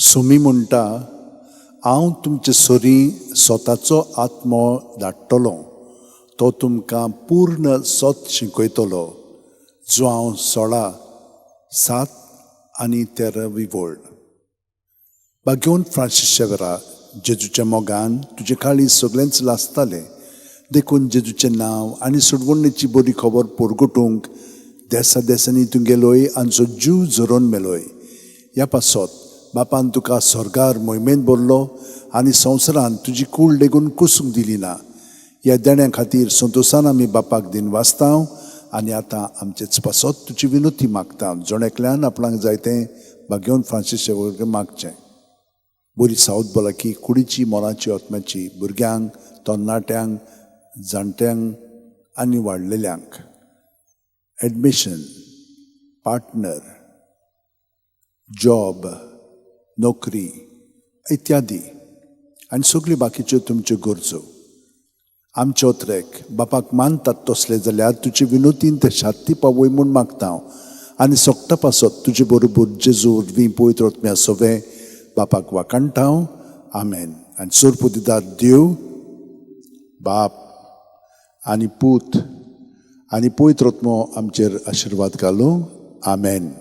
सुमी म्हणटा, हांव तुमचे सरीं स्वताचो आत्मो धाडटलो, तो तुमकां पूर्ण सत शिकयतलो. जुआंव 16:7 आनी 13वी वळ. भाग्यवंत फ्रांसीस शेवरा, जेजूच्या मोगान तुजे काळीज सगळेंच लासतालें. देखून जेजूचें नांव आनी सोडवणेची बरी खबर परगटूंक देसा देसांनी तूं गेलोय आनी जीव झरोवन मेलोय. ह्या पासत बापान तुका स्वर्गार मोहिमेंत भरलो आनी संवसारांत तुजी कूड लेगून कुसूंक दिली ना. ह्या देण्या खातीर संतोशान आमी बापाक दिन वाचता आनी आतां आमचेच पासत तुजी विनोती मागता. जण एकल्यान आपणाक जाय तें भाग्यवंत फ्रांसीस शेवकर मागचें. बरी सावत भलायकी कुडीची, मोनाची, आत्म्याची, भुरग्यांक, तरणाट्यांक, जाणट्यांक आनी वाडलेल्यांक, एडमिशन, पार्टनर, जॉब, नोकरी इत्यादी आनी सगल्यो बाकीच्यो तुमच्यो गरजो. आमचे ओत्रेक बापाक मानतात तसले जाल्यार तुजे विनोतीन ते शांती पावय म्हूण मागता हांव आनी सोगटा पासत तुजे बरोबर जेजू वरवीं पवित्र आत्म्या सवें बापाक वाखाणटा हांव. आमेन. आनी सोरपुदिदार देव बाप आनी पूत आनी पवित्र आत्मो आमचेर आशिर्वाद घालूं. आमेन.